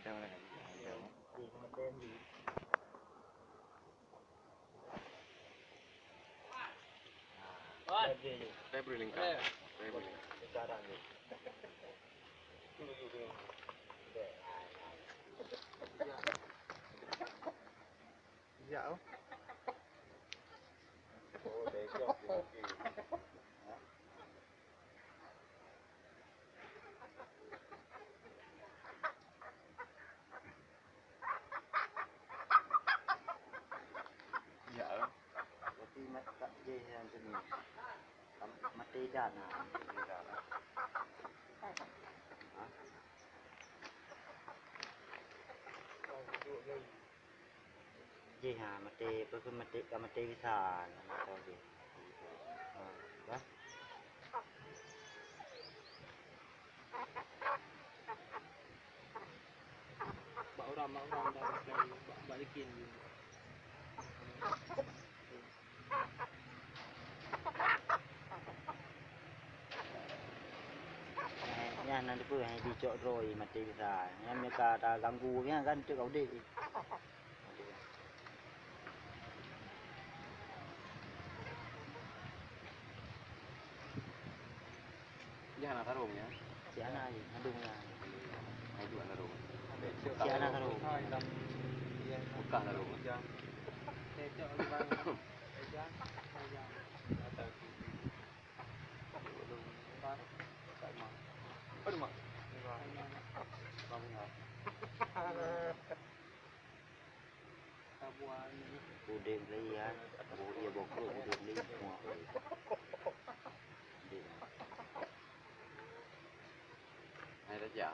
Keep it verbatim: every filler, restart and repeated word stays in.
Saya beri lengkap. Saya beri lengkap. Ya, oh. Ya, oh. Berarti mat-, tak jeh yang tu ni. Maté dan, ha. Maté dan, ha. Ha? Jih, ha, maté, apa ke maté, ka maté bisa, na, na, jih. Ha, bah. Bak uram, bak uram, bak, bak, bak likin. Eh, nyan na dipeue, hai dicok droe maté bisa. Nyan meuka taganggu nyan kan cok ka udép. Nyan na tarông nyan. Si hana lagi, mandum nyan. Hai dua tarông. Si hana tarông. Mekah tarông. Aduh, mak. Udép lé ya. Bo iya bokrok udép lé semua. Udép. Hai raja.